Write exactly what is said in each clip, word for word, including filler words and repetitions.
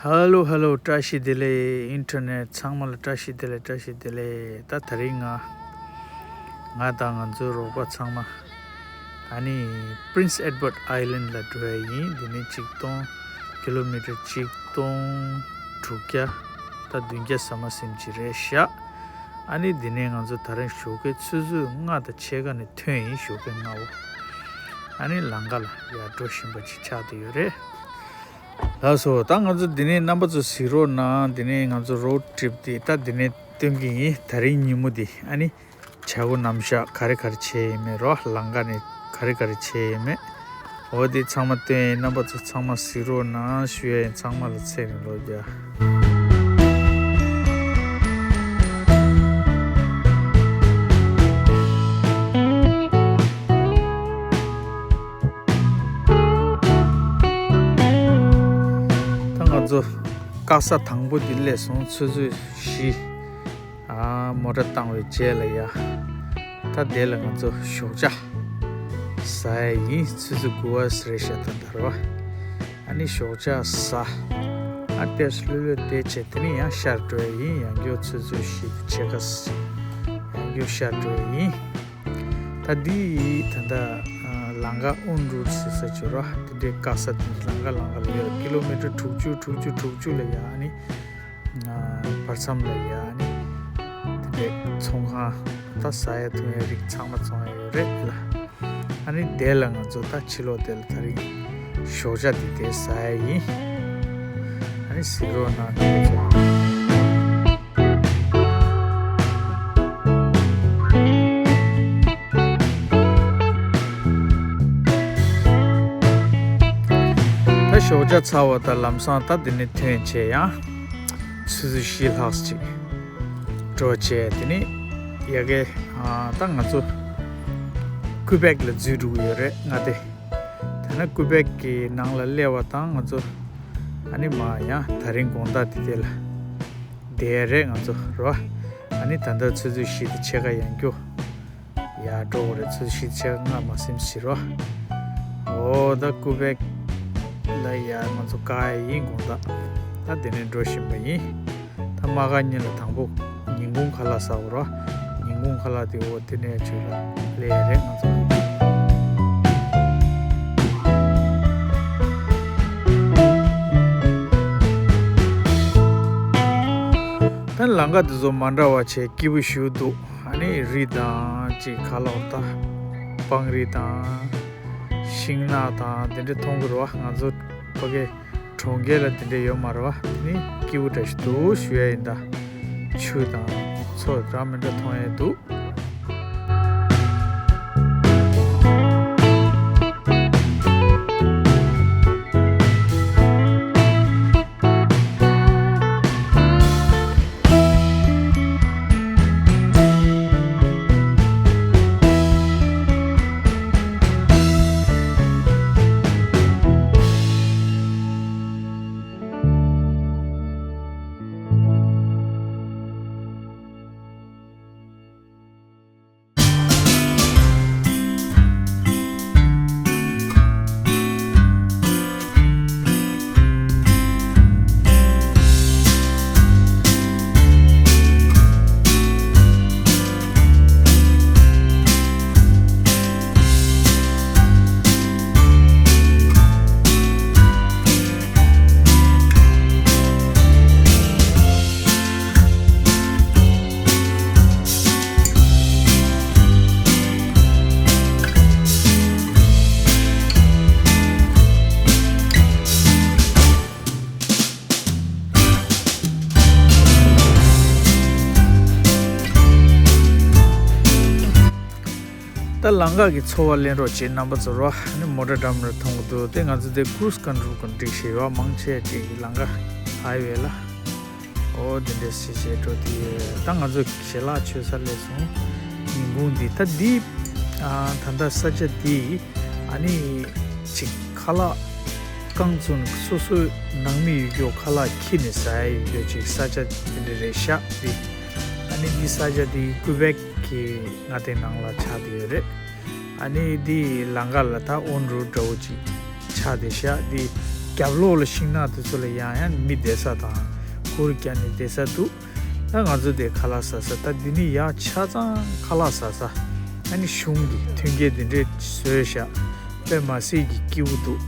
ཧེ་ལོ་ཧེ་ལོ། བཀྲ་ཤིས་བདེ་ལེགས། ཨིན་ཊར་ནེཊ་ཚང་མ་ལ་བཀྲ་ཤིས་བདེ་ལེགས། བཀྲ་ཤིས་བདེ་ལེགས། ད་དེ་རིང་ང་ང་དང་ང་ཚོའི་རོགས་པ་ཚང་མ་ཨ་ནི་Prince Edward Island ལ་འགྲོ་ཡ་ཡིན། འདི་ནས་ཆིག་སྟོང་ཀི་ལོ་མི་ཊར་ཆིག་སྟོང་དྲུག་བརྒྱ་ད་བདུན་བརྒྱ་ཟ་མ་ཟིན་གྱི་རེད་ཤག་ཨ་ནི་འདི་ནས་ང་ཚོ་དེ་རིང་ཞོགས་ཀའི་ཆུ་ཚོད་ལྔ་དང་ཕྱེད་ཀ་ནས་ཐོན་ཡིན། ཞོགས་ཀའི་ལྔ་པོ། ཨ་ནི་ལམ་ཁ་ལ་ཡར་འགྲོ་བཞིན་པ་ཅིག་ཆགས་བསྡད་ཡོད་རེད། ལགས་སོ། ད་ང་ཚོ་འདི་ནས་རྣམ་པ་ཚོ་གཟིགས་རོགས་གནང་། འདི་ནས་ང་ཚོ་རོཌ་ཊི་རིབ་འདི་ད་འདི་ནས་སྟོན་གྱི་ཡིན། དེ་རིང་ཉིན་མོ་འདི་ཨ་ནི་བྱ་སྒོ་ནམ་ཞག་ག་རེ་ག་རེ་བྱས་ཡིན་མེད་རོ། ལམ་ཁ་ནས་ག་རེ་ག་རེ་བྱས་ཡིན་མེད། འོ་འདི་ཚང་མ་སྟོན་ཡིན། རྣམ་པ་ཚོ་ཚང་མ་གཟིགས་རོགས་གནང་ཞུ་ཡ་ཡིན། ཚང་མ་ལ་ཚེ་རིང་ལོ་བརྒྱ། ད་ང་ཚོ་ཀ་ས་དང་པོ་འདི་སླེབས་སོང་། ཆུ་ཚོད་བཞི། ཨ། མོ་ཊ་བཏང་བའི་རྗེས་ལ་ཡ། ད་དེ་ལ་ང་ཚོ་ཞོགས་ཇ་ཟ་ཡ་ཡིན། ཆུ་ཚོད་དགུ་པ་རེད་ཤག་ད་ལྟ་རོ། ཨ་ནི་ཞོགས་ཇ་ཟ། ཨ་ཏེས་ལྷོད་ལྷོད་བསྡད་བྱས་དེ་ནས་ཡང་ཤར་འགྲོ་ཡ་ཡིན། ཡང་སྐྱོ་ཆུ་ཚོད་བཞི་དང་ཕྱེད་ཀ་ཡང་སྐྱོ་ཤར་འགྲོ་ཡ་ཡིན། ད་འདི་ད་ལྟ་ཨ་ལམ་ཁ་ཨུན་རུར་ཟེར་ས་ཅིག་རོ། དེ་འདྲའི་ཀ་ས་དེ་ལམ་ཁ་ལམ་ཁ་ལ་ཡོད། ཀི་ལོ་མི་ཊར་དྲུག་ཅུ་དྲུག་ཅུ་དྲུག་ཅུ་ལ་ཡ་ཨ་ནི་ཨ་བར་མཚམས་ལ་ཡ་ཨ་ནི་དེ་འདྲའི་ཚོང་ཁང་ད་ཟ་ཡ་འཐུང་ཡ་རིགས་ཚང་མ་བཙོང་ཡ་ཡོད་རེད་ལ། ཨ་ནི་དེ་ལ་ང་ཚོ་ད་ཕྱི་ལོགས་དེ་ལ་དེ་རིང་ཞོགས་ཇ་དེ་དེ་ཟ་ཡ་ཡིན། ཨ་ནི་གཟིགས་རོགས་གནང་། དེ་ཚོ། ད་ཞོགས་ཇ་ཚར་བ་དང་ལམ་སང་ད་འདི་ནས་ཐོན་བྱས་ཡང་ཆུ་ཚོད་བཞི་ལྷག་ཅིག་འགྲོ་བྱས། དེ་ནས་ཡ་གི་ཨ་ད་ང་ཚོ་ཀུ་བེག་ལ་འཛུལ་འགྲོ་གི་ཡོད་རེད་ང་དེ། དེ་ན་ཀུ་བེག་གི་ནང་ལ་སླེབས་པ་དང་ང་ཚོ་ཨ་ནི་མ་ཡང་དེ་རིང་དགོང་དག་དེ་དེ་ལ་བསྡད་རེད་ང་ཚོ་རོ། ཨ་ནི་ད་ལྟ་ཆུ་ཚོད་བཞི་དང་ཕྱེད་ཀ་ཡང་སྐྱོ་ཡར་འགྲོ་དགོས་རེད། ཆུ་ཚོད་བཞི་དང་ཕྱེད་ཀ་ལྔ་མ་ཟིན་ཟེར་རོ། འོ་ད་ཀུ་བེག་ལ་ཡར་ང་ཚོ་བཀག་ཡ་ཡིན་དགོང་དག་ད་དེ་ནས་འགྲོ་བཞིན་པ་ཡིན། ད་མ་ག་ཉིན་ལ་དང་པོ་ཉིན་གུང་ཁ་ལག་ཟ་དགོས་རོ། ཉིན་གུང་ཁ་ལག་དེ་འོ་དེ་ནས་ཆུ་ལ་ལས་རེད་ང་ཚོ། ད་ལམ་ཁ་དེ་ཚོ་མ་འདྲ་བ་བྱས་སྐྱིད་པོ་ཞེ་པོ་འདུག་ཨ་ནི་རི་དང་ཅིག་ཁ་ལོག་ད་སྤང་རི་དང་ཤིང་ནགས་དང་དེ་འདྲ་མཐོང་གི་རེད་བ། ང་ཚོ་ཕ་གི་གྲོང་ཁྱེར་ལ་དེ་འདྲ་ཡོད་མ་རེད་བ། དེ་ནི་སྐྱིད་པོ་འདྲ་ཞིག་འདུག་ཞུ་ཡ་ཡིན། ད་ཆུ་དང་མཚོ་འདྲ་མི་འདྲ་མཐོང་ཡ་འདུག་ད་ལམ་ཁ་གི་ཚོར་བ་ལེན་རོགས་བྱེད་རྣམ་པ་ཚོ་རོ། ཨ་ནི་མོ་ཊ་འདྲ་མི་འདྲ་མཐོང་གི་འདུག་དེ་ང་ཚོ་དེ་ཀུ་རུ་སི་ཀོན་ཊོལ་ཀྱིས་སྒྲིག་བཞག་ཡོད། མང་ཆེ་ཅིག་ལམ་ཁ་ཧའི་ཝེ་ལ། འོ་དེ་འདྲས་བྱས་བྱས་འགྲོ་དེ། ད་ང་ཚོ་ཞལ་ལག་མཆོད་ས་སླེབས་སོང་། ཉིན་གུང་འདི་ད་འདི་ཨ་ད་ལྟ་ས་ཆ་འདི་ཨ་ནི་ཅིག་ཁ་ལག་རྐང་བཙུགས་ནས་སོ་སོའི་ནང་མི་ཡོད་རྒྱུ་ཁ་ལག་འཁྱེར་ནས་ཟ་ཡ་ཡོད་རྒྱུ་ཅིག་ས་ཆ་དེ་འདྲ་རེད་ཤག་འདི་ཨ་ནི་འདི་ས་ཆ་འདི་ཀུ་བེག་གི་མངའ་སྡེ་ནང་ལ་ཆགས་བསྡད་ཡོད་རེད། ཨ་ནི་འདི་ལམ་ཁ་ལ་ད་ཨུན་རུ་འདྲ་བོ་ཅིག་ཆགས་བསྡད་ཤག་འདི་ རྒྱབ་ལོགས་ལ་ཤིང་ནགས་དེ་ཚོ་ལ་ཡང་ཡང་མི་བསྡད་ས་དང་གུར་རྒྱབ་ནས་བསྡད་ས་འདུག་ད་ང་ཚོ་དེ་ཁ་ལག་ཟ་ས། ད་འདི་ནི་ཡ་ཆ་ཚང་ཁ་ལག་ཟ་ས། ཨ་ནི་གཞུང་གི་མཐུན་རྐྱེན་དེ་འདྲས་བཟོས་བཞག་དཔེ་མ་སྲིད་ཀྱི་སྐྱིད་པོ་འདུག་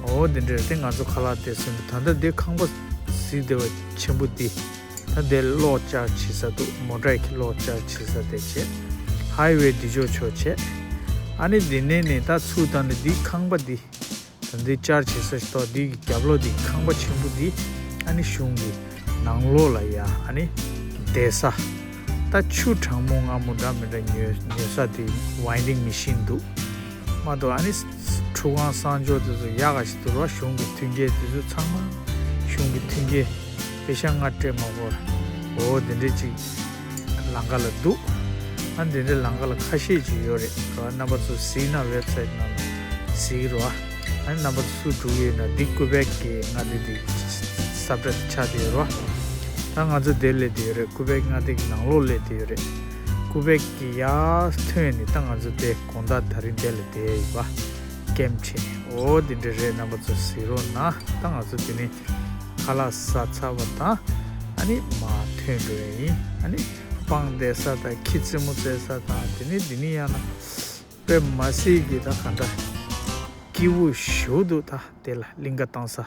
འོ་དེ་འདྲས་དེ་ང་ཚོ་ཁ་ལག་དེ་ཟོས་འདུག་ད་ལྟ་དེ་ཁང་པ་གཟིགས་བདེ་བ་ཆེན་པོ་འདི། ད་དེ་གློག་ལྕགས་བྱེད་ས་འདུག་མོ་ཊ་གི་གློག་ལྕགས་བྱེད་ས་དེ་བྱས། ཧའི་ཝེ་འདི་ཕྱོགས་ཕྱོགས་བྱས། ཨ་ནི་འདི་ནས་ནི་ད་ཚུར་བཏང་ནས་འདི་ཁང་པ་འདི། ད་འདི་ལྕགས་བྱེད་ས་ཞིག་ཏོག་འདི་གི་རྒྱབ་ལོགས་འདི་ཁང་པ་ཆེན་པོ་འདི། ཨ་ནི་གཞུང་གི་ནང་ལོགས་ལ་ཡ་ཨ་ནི་བསྡད་ས། ད་ཆུ་གྲང་མོ་སྔ་མོ་འདྲ་མི་འདྲ་ཉོ་ཉོ་ས་དེ་ཝེན་ཌིང་མེ་ཤིན་འདུག་མ་གཏོགས་ཨ་ནི་ཁྲུས་ཁང་གསང་སྦྱོར་དེ་ཚོ་ཡག་ག་ཞིག་འདུག་ར། གཞུང་གི་མཐུན་རྐྱེན་དེ་ཚོ་ཚང་མ་གཞུང་གི་མཐུན་རྐྱེན། པེ་ཤ་ང་སྤྲད་མ་དགོས། འོ་དེ་འདྲས་ཅིག་ལམ་ཁ་ལ་འདུག་ཨ་དེ་འདྲས་ལམ་ཁ་ལ་ཁ་ཤས་ཅིག་ཡོད་རེད་ར། རྣམ་པ་ཚོ་གཟིགས་ན་ཝེབ་སའིཊ་ནང་ལ་གཟིགས་རོགས། ཨ་རྣམ་པ་ཚོ་སུ་འགྲོ་གི་ཡོད་ན་འདི་ཀུ་བེག་གི་མངའ་སྡེ་འདི་ས་བཀྲ་ཆགས་བསྡད་ཡོད་ར། ད་ང་ཚོ་དེར་སླེབས་བསྡད་ཡོད་རེད། ཀུ་བེག་མངའ་སྡེ་གི་ནང་ལོགས་སླེབས་བསྡད་ཡོད་རེད། ཀུ་བེག་གི་ཡར་ཐོན་ནས་ད་ང་ཚོ་དེ་དགོང་དག་དེ་རིང་དེ་ལ་བསྡད་ཡོད་པ། ཀེམ་བྱས་ནས། འོ་དེ་འདྲ་རེད། རྣམ་པ་ཚོ་གཟིགས་རོགས་གནང་། ད་ང་ཚོ་དེ་ནས་ཁ་ལག་ཟ་ཚར་བ་དང་ཨ་ནི་མར་ཐོན་འགྲོ་ཡ་ཡིན། ཨ་ནི་སྤང་བསྡད་ས་དང་ཁྱི་རྩེད་མོ་རྩེ་ས་དང་དེ་ནས་འདི་ནས་ཡང་ན་དཔེ་མ་སྲིད་ཀྱི་ད་ག་འདྲ་སྐྱིད་པོ་ཞེ་པོ་འདུག་ད་དེ་ལ་གླིང་ག་བཏང་ས།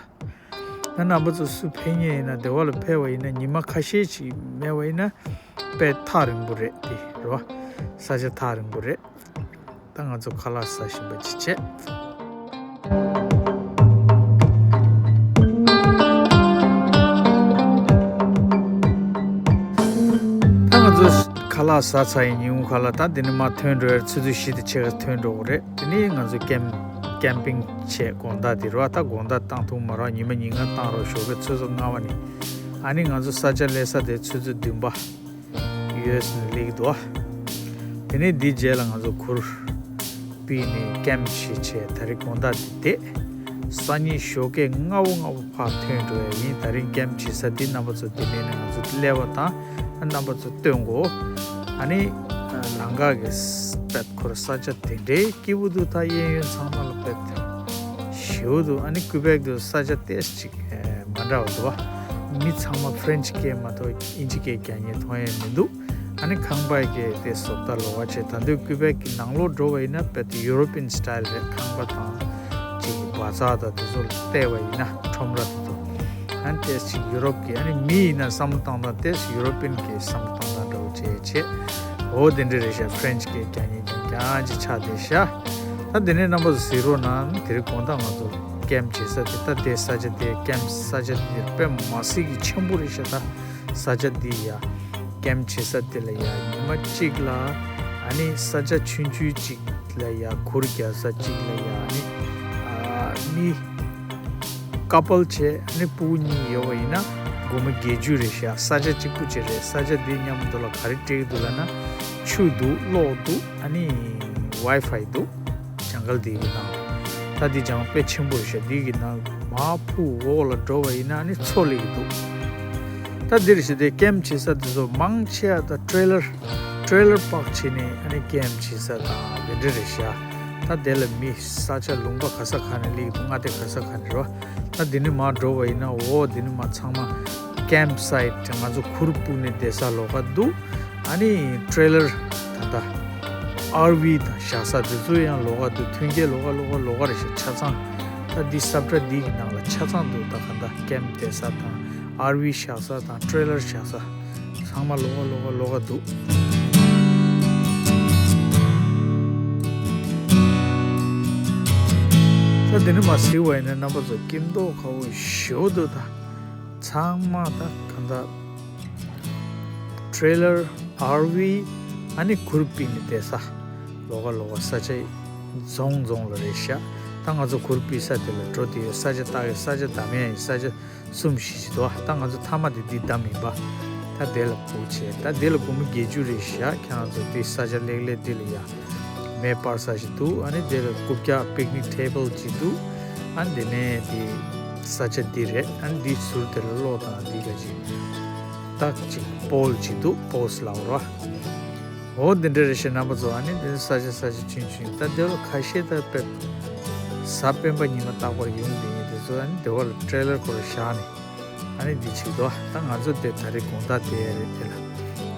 ད་རྣམ་པ་ཚོ་སུ་ཕེབས་མཁན་ཡིན་ན། སྡེ་བ་ལ་ཕེབས་པ་ཡིན་ན། ཉི་མ་ཁ་ཤས་ཅིག་མེད་པ་ཡིན་ན་དཔེ་ཐག་རིང་པོ་རེད་དེ་རེད་བ། ས་ཆ་ཐག་རིང་པོ་རེད། ད་ང་ཚོ་ཁ་ལག་ཟ་བཞིན་པ་ཅིག་བྱས། ད་ང་ཚོ་ཁ་ལག་ཟ་ཚར་ཡིན། ཉིན་གུང་ཁ་ལག་ད་འདི་ནས་མར་ཐོན་འགྲོ་ཡ། ཆུ་ཚོད་བཞི་དང་ཕྱེད་ཀ་ཐོན་འགྲོ་གི་རེད། དེ་ནས་ང་ཚོ་ཀེམ་ཀེམ་པིང་བྱས་དགོང་དག་འདི་རེད་བ། ད་དགོང་དག་བཏང་ཐུབ་མ་རེད། ཉི་མ་ཉིན་གང་བཏང་རོགས། ཞོགས་པའི་ཆུ་ཚོད་ལྔ་པ་ནས། ཨ་ནི་ང་ཚོ་ས་ཆ་སླེབས་ས་དེ་ཆུ་ཚོད་བདུན་པ་ཡོལ་ནས་སླེབས་ཀྱི་འདུག་དེ་ནས་འདིའི་རྗེས་ལ་ང་ཚོ་གུར་ཕུབ་ནས་ཀེམ་བྱས་བྱས་ད་རེས་དགོང་དག་འདི་བསྡད། སང་ཉིན་ཞོགས་ཀས་སྔ་པོ་སྔ་པོ་ཕར་ཐོན་འགྲོ་ཡ་ཡིན། ད་རིང་ཀེམ་བྱེད་ས་འདི་རྣམ་པ་ཚོ་འདི་ནས་ནས་ང་ཚོ་སླེབས་པ་དང་རྣམ་པ་ཚོ་སྟོན་གོ། ཨ་ནི་ལམ་ཁ་གི་དཔེ་ཁོ་ར་ས་ཆ་དེ་འདྲའི་སྐྱིད་པོ་འདུག་ད་གཡས་གཡོན་ཚང་མ་ལ་དཔེ་ཞེ་པོ་འདུག་ཨ་ནི་ཀུ་བེག་འདི་ས་ཆ་ཏོག་ཙམ་ཅིག་ཨེ་མ་འདྲ་བ་འདུག་བ། མི་ཚང་མ་ཕ་རེན་ཆི་སྐད་མ་གཏོགས་དབྱིན་ཇི་སྐད་རྒྱག་མཁན་མཐོང་ཡ་མི་འདུག་ཨ་ནི་ཁང་པ་གི་དེ་བཟོ་ལྟ་ལོགས་ཀ་བྱས། ད་དུང་ཀུ་བེག་གི་ནང་ལོགས་འགྲོ་བ་ཡིན་ན་དཔེ་དེ་ཡུ་རོ་པི་ཡན་སི་ཊའིལ་རེད། ཁང་པ་དང་ཅིག་བ་ཙག་དང་དེ་ཚོ་ལ་བལྟས་པ་ཡིན་ན་ཁྲོམ་ར་དེ་ཚོ། ཨ་ནི་ཏོག་ཙམ་ཅིག་ཡུ་རོབ་ཀྱི། ཨ་ནི་མི་ཡིན་ན་བསམ་བློ་བཏང་སྟངས་ཏོག་ཙམ་ཡུ་རོ་པི་ཡན་གྱི་བསམ་བློ་བཏང་སྟངས་འདྲ་བོ་བྱས་བྱས། འོ་དེ་འདྲ་རེད་ཤག་ཕ་རེན་ཆི་སྐད་རྒྱག་མཁན་རྐྱང་རྐྱང་ཅིག་ཆགས་བསྡད་ཤག་ད་དེ་ནས་རྣམ་པ་ཚོ་གཟིགས་རོགས་གནང་། དེ་རིང་དགོང་དག་ང་ཚོ་ཀེམ་བྱེད་ས་དེ། ད་དེ་ས་ཆ་དེ་ཀེམ་ས་ཆ་དེ་དཔེ་མ་སྲིད་ཀྱི་ཆེན་པོ་རེད་ཤག་ད་ས་ཆ་འདི་ཡ་ཀེམ་བྱེད་ས་དེ་ལ་ཡ་ཉི་མ་གཅིག་ལ་ཨ་ནི་ས་ཆ་ཆུང་ཆུང་གཅིག་ལ་ཡ་གུར་རྒྱག་ས་གཅིག་ལ་ཡ་ཨ་ནི་ཨ་མི་ཀ་པལ་བྱས་ཨ་ནི་སྤུ་གུ་གཉིས་ཡོད་པ་ཡིན་ན་སྒོར་མོ་བརྒྱད་ཅུ་རེད་ཤག་ས་ཆ་གཅིག་པུ་ཅིག་རེད། ས་ཆ་འདི་མཉམ་དུ་ལ་ག་རེ་སྤྲད་ཀྱི་འདུག་ལབ་ན་ཆུ་འདུག་གློག་འདུག་ཨ་ནི་ཝའི་ཕའི་འདུག་ཇང་གལ་འདི་གི་ནང་། ད་འདི་ཇང་དཔེ་ཆེན་པོ་རེད་ཤག་འདི་གི་ནང་མར་ཕུ་འོག་ལ་འགྲོ་བ་ཡིན་ན་ཨ་ནི་མཚོ་སླེབས་ཀྱི་འདུག་ད་འདིར་ཞིག་དེ་ཀེམ་བྱེད་ས་དེ་ཚོ་མང་ཆེ་བ་ད་ཊེ་རེ་ལར་ཊེ་རེ་ལར་པག་བྱས་ནས་ཨ་ནི་ཀེམ་བྱེད་ས་དང་དེ་འདྲ་རེད་ཤག་ད་དེ་ལ་མི་ས་ཆ་ལུང་པ་ག་ས་ག་ནས་སླེབས་ཀྱི་འདུག་མངའ་སྡེ་ག་ས་ག་ནས་རེད་བ། ད་འདི་ནས་མར་འགྲོ་བ་ཡིན་ན་འོ་འདི་ནས་མར་ཚང་མ་ཀེམ་སའིཊ་ང་ཚོ་གུར་ཕུབ་ནས་བསྡད་ས་ལོགས་ཀ་འདུག་ཨ་ནི་ཊེ་རེ་ལར་ད་ལྟ་ཨར་ཝི་དང་བཞག་ས་དེ་ཚོ་ཡང་ལོགས་ཀ་འདུག་མཐུན་རྐྱེན་ལོགས་ཀ་ལོགས་ཀ་ལོགས་ཀ་རེད་ཤག་ཆ་ཚང་ད་འདི་ས་བཀྲ་འདི་གི་ནང་ལ་ཆ་ཚང་འདུག་ད་ག་ད་ཀེམ་བསྡད་ས་དང་ཨར་ཝི་བཞག་ས་དང་ཊེ་རེ་ལར་བཞག་ས་ཚང་མ་ལོགས་ཀ་ལོགས་ཀ་ལོགས་ཀ་འདུག་ད་འདི་ནས་མར་གཟིགས་པ་ཡིན་ན་རྣམ་པ་ཚོ་སྐྱིད་མདོག་ཁ་པོ་ཞེ་པོ་འདུག་ད་ཚང་མ་ད་ག་ད། ཊེ་རེ་ལར་ཨར་ཝི་ཨ་ནི་གུར་ཕུབ་ནས་བསྡད་ས་ལོགས་ཀ་ལོགས་ཀ་ས་ཆ་རྫོང་རྫོང་ལ་རེད་ཤག་ད་ང་ཚོ་གུར་ཕུབ་ས་དེ་ལ་འགྲོ་བསྡད་ཡོད། ས་ཆ་ལྟ་གི་ས་ཆ་བདམས་ཡ་ཡིན། ས་ཆ་གསུམ་བཞི་ཞིག་འདུག་ད་ང་ཚོ་མཐའ་མ་དེ་འདི་བདམས་ཡིན་པ། ད་དེ་ལ་བུག་བྱས། ད་དེ་ལ་སྒོར་མོ་བརྒྱད་ཅུ་རེད་ཤག་ཁྱེད་རང་ཚོ་དེ་ས་ཆ་ལེགས་ལེགས་དེ་ལ་ཡ། མེ་སྤར་ས་ཞིག་འདུག་ཨ་ནི་དེ་ལ་རྐུབ་བཀྱག་པིག་ནིག་ཊེ་བལ་ཅིག་འདུག་ཨ་ནི་དེ་ནས་དེ་ས་ཆ་འདི་རེད། ཨ་ནི་འདི་ཟུར་དེ་ལ་གློག་དང་འདི་ག་ཅིག་སྟག་ཅིག་པོལ་ཅིག་འདུག་པོལ་ལབ་ར། འོ་འདི་འདྲ་རེད་ཤག་རྣམ་པ་ཚོ། ཨ་ནི་འདི་ས་ཆ་ས་ཆ་ཆུང་ཆུང་ད་དེ་ལ་ཁ་ཤས་ད་དཔེ་གཟའ་སྤེན་པ་ཉི་མ་རྟག་པར་ཡོང་བསྡད་མཁན་དེ་ ཚོ་ཨ་ནི་དེ་བ་ལ་ཊེ་རེ་ལར་ཁོ་ར་བཞག་ནས་ཨ་ནི་འདི་བྱེད་དོ། ད་ང་ཚོ་དེ་ད་རེས་དགོང་དག་དེ་རེད། དེ་ལ་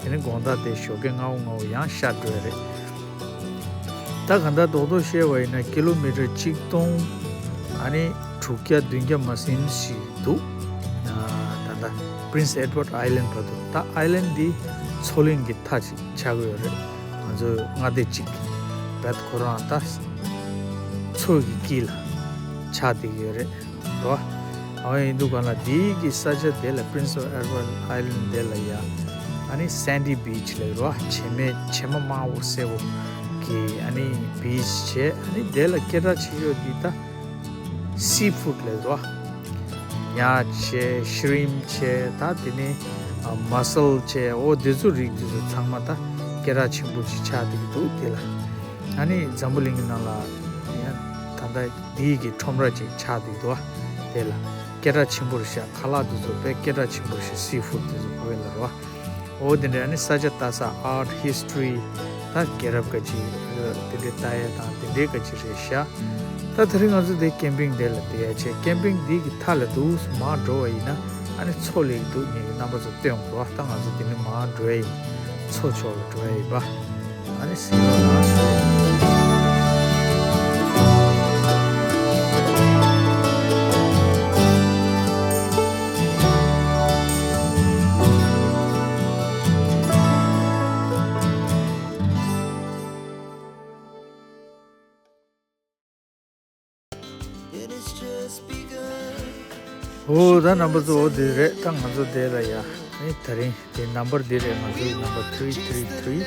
དེ་ནི་དགོང་དག་དེ་ཞོགས་ཀས་སྔ་བོ་སྔ་བོ་ཡང་ཤར་འགྲོ་ཡ་རེད། ད་ག་འདྲ་རྡོག་རྡོག་བཤད་པ་ཡིན་ན་ཀི་ལོ་མི་ཊར་གཅིག་སྟོང་ཨ་ནི་དྲུག་བརྒྱ་བདུན་བརྒྱ་མ་ཟིན་ཞིག་འདུག་ད་ལྟ་Prince Edward Island་བར་དུ། ད་ཨའི་ལན་འདི་མཚོ་གླིང་གི་མཐའ་ཅིག་ཆགས་ཀྱི་ཡོད་རེད། ང་ཚོའི་མངའ་སྡེ་གཅིག་བེད་ཁོ་རང་ད་མཚོ་གི་དཀྱིལ་ལ་ཆགས་བསྡད་ཀྱི་ཡོད་རེད་རོ། ཨ་ཡིན་དུས་གང་ལ་འདི་གི་ས་ཆ་དེ་ལ་Prince of Edward Island་དེ་ལ་ཡ་ཨ་ནི་Sandy Beach་ལབ་རོ། བྱེ་མའི་བྱེ་མ་དམར་པོ་སེར་པོ་གི་ཨ་ནི་བིཆ་བྱས། ཨ་ནི་དེ་ལ་སྐད་གྲགས་ཆེ་ཤོས་འདི་ད་སི་ཕུཌ་ལབ་རོ། ཉ་བྱས་ཤི་རིམ་བྱས་ད་དེ་ནི་མ་སལ་བྱས། འོ་དེ་ཚོ་རིགས་དེ་ཚོ་ཚང་མ་ད་སྐད་གྲགས་ཆེན་པོ་ཅིག་ཆགས་བསྡད་ཀྱི་འདུག་དེ་ལ་ཨ་ནི་འཛམ་བུ་གླིང་གི་ནང་ལ་ཡང་ད་ལྟ་འདི་གི་ཁྲོམ་ར་ཅིག་ཆགས་བསྡད་འདུག་དེ་ལ་སྐད་གྲགས་ཆེན་པོ་རེད་ཤག་ཁ་ལག་དེ་ཚོ་དཔེ་སྐད་གྲགས་ཆེན་པོ་རེད་ཤག་སི་ཕུཌ་དེ་ཚོ་ཕ་གི་ལ་རོ། འོ་དེ་འདྲ་ཨ་ནི་ས་ཆ་ལྟ་ས་ཨརཊ་ཧི་སི་ཊོ་རི་ད་རྒྱལ་རབས་སྐད་ཅིག་དེ་འདྲའི་ལྟ་ཡ་དང་དེ་འདྲའི་སྐད་ཅིག་རེད་ཤག་ད་དེ་རིང་ང་ཚོ་དེ་ཀེམ་པིང་དེ་ལ་བསྡད་ཡ་བྱས། ཀེམ་པིང་འདི་གི་མཐའ་ལ་འདུག་མར་འགྲོ་བ་ཡིན་ན་ཨ་ནི་མཚོ་ལེགས་འདུག་ངས་རྣམ་པ་ཚོ་སྟོན་དགོས་རོགས། ད་ང་ཚོ་དེ་ནི་མར་འགྲོ་ཡ་ཡིན། མཚོ་ཕྱོགས་ལ་འགྲོ་ཡ་ཡིན་པ། ཨ་ནི་ཟེར་བ་ན། འོ་ད་རྣམ་པ་ཚོ་འོ་དེ་རེད། ད་ང་ཚོ་དེ་ལ་ཡ་ཨ་ནི་དེ་རིང་དེ་ནམ་བར་འདི་རེད། ང་ཚོའི་ནམ་བར་ཐི་རི་ཐི་རི་ཐི་རི།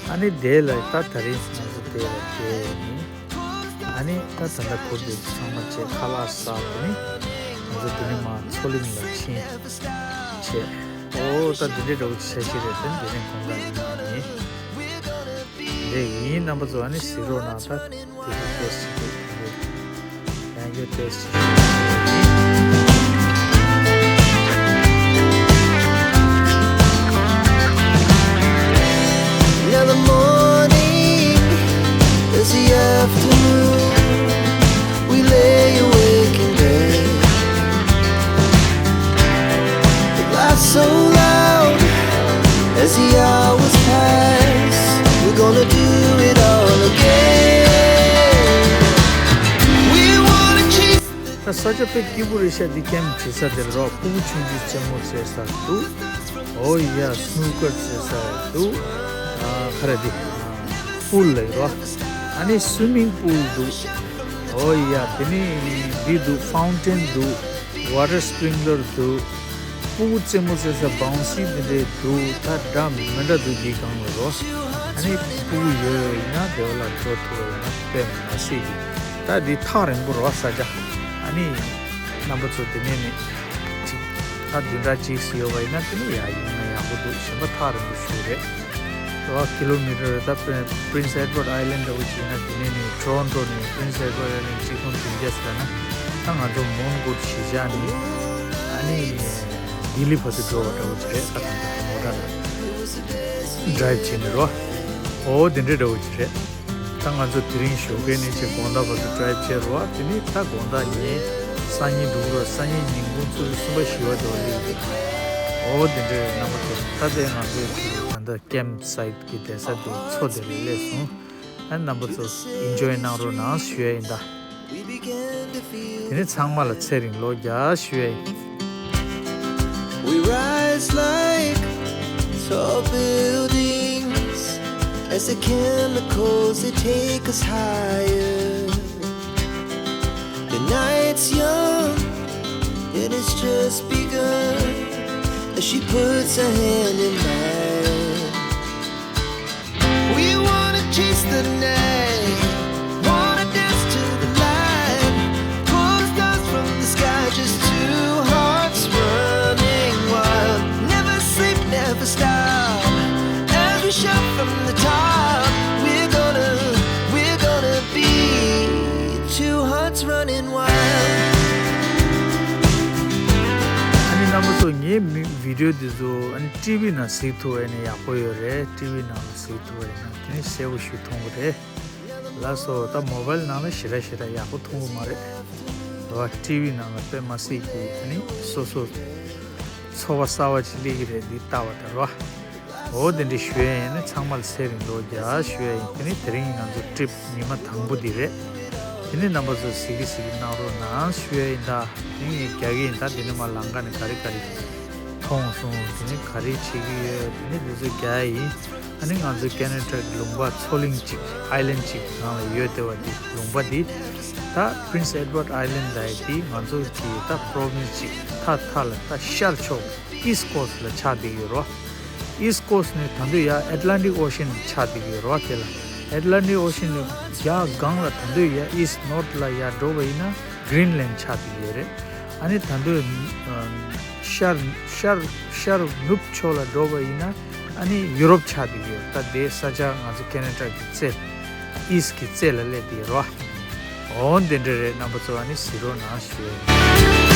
ཨ་ནི་དེ་ལ་ད་དེ་རིང་ང་ཚོ་དེ་ལ་དེ་ནི་ཨ་ནི་ད་ད་ལྟ་གུར་དེ་ཚང་མ་བྱས། ཁ་ལག་ཟ་དེ་ནི་ང་ཚོ་དེ་ནི་མ་མཚོ་གླིང་ལ་ཕྱིན་བྱས། འོ་ད་འདི་འདྲའི་འདྲ་བོ་ཅིག་ཤ་ཤི་རེད། དེ་འདི་ནི་དགོང་དག་ཡིན་ནི་རེད། ཡིན་རྣམ་པ་ཚོ་ཨ་ནི་གཟིགས་རོགས་གནང་། ད་དེ་ཚོ་ཏོག་ཙམ་ཅིག་ཡང་ཡོད་ཏོག་ཙམ་ཅིག Now the morning is the afternoon. We lay awake in bed. The laughs so loud as the hours pass. We're gonna do it all again. We wanna chase ད་ས་ཆ་དཔེ་སྐྱིད་པོ་རེད་ཤག་འདི་ཀེམ་བྱེད་ས་དེ་རོ། ཕྲུ་གུ་ཆུང་ཆུང་རྩེད་མོ་རྩེ་ས་འདུག་འོ་ཡ། སྣུ་ཀར་རྩེ་ས་འདུག་ཨ་ག་རེ་འདི་པུལ་ལབ་རོ། ཨ་ནི་སུའི་མིང་པུལ་འདུག་འོ་ཡ། དེ་ནི་འདི་འདུག་ཕའུན་ཊེན་འདུག་ཝ་ཊར་སི་པི་རིང་ཀི་ལར་འདུག་ཕྲུ་གུ་རྩེད་མོ་རྩེ་ས་བའུན་སི་དེ་འདྲས་འདུག་ད་འདྲ་མི་འདྲ་འདུག་འདིའི་སྒང་ལ་རོ། ཨ་ནི་ཕྲུ་གུ་ཡོད་ཡིན་ན་དེ་བ་ལ་འགྲོ་ཐུབ་པ་ཡོད་ན་དཔེ་མི་སྲིད་ཀྱི། ད་འདི་ཐག་རིང་པོ་རོ་ས་ཆ། ཨ་ནི་རྣམ་པ་ཚོ་དེ་ནས་ནི་ཅིག་ད་བདུན་ཕྲག་གཅིག་ཙམ་ཡོད་པ་ཡིན་ན་དེ་ནི་ཡ་ཡིན་ན་ཡག་པོ་འདུག་གཞན་པ་ཐག་རིང་པོ་ཞིག་རེད། རོ་ཀི་ལོ་མི་ཊར་ད་པི་རིན་སི་ཨེ་ཌི་ཝར་ཌི་ཨའི་ལེན་ཌི་འདྲ་བོ་ཅིག་ཡིན་ན་དེ་ནས་ནི་ཊོ་རོན་ཊོ་ནས་པི་རིན་སི་ཨེ་ཌི་ཝར་ཌི་ཨའི་ལེན་ཌི་གཅིག་སྟོང་བདུན་བརྒྱ་ཟེར་ན་ད་ང་ཚོ་མོན་གྷོ་གཞིས་ཆགས་ནས་ཨ་ནི་ལྡི་ལི་བར་དུ་འགྲོ་བ་འདྲ་བོ་ཅིག་རེད། ད་ད་ད་མོ་ཊ་ལ་ཌི་རའི་བྷི་བྱས་ནས་རོ། འོ་དེ་འདྲ་འདྲ་བོ་ཅིག་རེད། ད་ང་ཚོ་དེ་རིང་ཞོགས་ཀས་ནས་བྱས་དགོང་དག་བར་དུ་ཌི་རའི་བྷི་བྱས་རོ། དེ་ནི་ད་དགོང་དག་ཉིན་སང་ཉིན་འགྲོ་རོ། སང་ཉིན་ཉིན་གུང་ཚུར་གསུམ་པ་བཞི་པ་དེ་བ་སླེབས་ཀྱི་རེད། འོ་དེ་འདྲ་རྣམ་པ་ཚོ། ད་ལྟའི་ང་ཚོའི་ད་ལྟ་ཀེམ་སའིཊ་གི་བསྡད་ས་དེ་མཚོ་དེ་ལ་སླེབས་སོང་། ཨ་རྣམ་པ་ཚོ་ཨིན་ཇོའི་གནང་རོགས་གནང་ཞུ་ཡ་ཡིན་ད། དེ་ནས་ཚང་མ་ལ་ཚེ་རིང་ལོ་བརྒྱ་ཞུ་ཡ་ཡིན། We rise like tall buildings as the chemicals, they take us higher. The night's young and it's just begun as she puts her hand in mine. We wanna chase the night, wanna dance to the light. Pull the stars from the sky, just two hearts running wild. Never sleep, never stop. As we shout from the top, we're gonna, we're gonna be two hearts running wild. ཨ་ནི་རྣམ་པ་ཚོ་ངའི་མི་བི་ཌི་ཡོ་འདི་ཚོ་ཨ་ནི་ཊི་ཝི་ནང་གཟིགས་ཐུབ་པ་ཡིན་ན་ཡག་པོ་ཡོད་རེད། ཊི་ཝི་ནང་ལ་གཟིགས་ཐུབ་པ་ཡིན་ན་དེ་ནི་གསལ་པོ་ཞིག་མཐོང་གི་རེད། ལགས་སོ། ད་མོ་བཱའིལ་ནང་ལ་ཞེ་དྲག་ཞེ་དྲག་ཡག་པོ་མཐོང་གི་མ་རེད། རོ། ཊི་ཝི་ནང་ལ་དཔེ་མ་སྲིད་ཀྱི་ཨ་ནི་སོ་སོ་འཚོ་བ་གསར་བ་ཅིག་སླེབས་ཀྱི་རེད། འདི་ལྟ་བ་དང་རོ། འོ་དེ་འདྲ་ཞུ་ཡ་ཡིན། ཨ་ནི་ཚང་མ་ལ་ཚེ་རིང་ལོ་བརྒྱ་ཞུ་ཡ་ཡིན། དེ་ནི་དེ་རིང་ང་ཚོ་ཊི་རིབ་ཉི་མ་དང་པོ་འདི་རེད། དེ་ནི་རྣམ་པ་ཚོ་གཟིགས་གི་གཟིགས་གི་གནང་རོགས་གནང་ཞུ་ཡ་ཡིན། ད་དེ་ངས་རྒྱག་གི་ཡིན། ད་དེ་ནི་མ་ལམ་ཁ་ནས་ག་རེ་ག་རེ་མཐོང་སོང་། དེ་ནི་ག་རེ་བྱེད་ཀྱི་ཡོད། དེ་ནི་དེ་ཚོ་རྒྱག་ཡ་ཡིན། ཨ་ནི་ང་ཚོའི་ཁེ་ན་ཌ་གི་ལུང་པ་མཚོ་གླིང་གཅིག་ཨའི་ལན་གཅིག་ནང་ལ་ཡོད་བསྡད་པ་འདི། ལུང་པ་འདི་ད་Prince Edward Island ལབ་ཡ་འདི་ང་ཚོ་གི་ད་པོ་རོ་ཝིན་སི་གཅིག་མཐའ་མཐའ་ལ་ད་ཤར་ཕྱོགས་East Coast ལ་ཆགས་བསྡད་ཡོད་རོ། East Coast ནས་ད་དུང་ཡ་Atlantic Ocean ཆགས་བསྡད་ཡོད་རོ། དེ་ལ་Atlantic Ocean ནས་ཡ་སྒང་ལ་ད་དུང་ཡ་East North ལ་ཡ་འགྲོ་བ་ཡིན་ན་Greenland ཆགས་བསྡད་ཡོད་རེད། ཨ་ནི་ད་དུང་ཨ་ཤར་ཤར་ཤར་ནུབ་ཕྱོགས་ལ་འགྲོ་བ་ཡིན་ན་ཨ་ནི་ཡུ་རོབ་ཆགས་བསྡད་ཡོད། ད་དེ་ས་ཆ་ང་ཚོ་ཁེ་ན་ཌ་གི་རྩེ་East གི་རྩེ་ལ་སླེབས་བསྡད་ཡོད་རོ། འོ་དེ་འདྲ་རེད། རྣམ་པ་ཚོ་ཨ་ནི་གཟིགས་རོགས་གནང་ཞུ།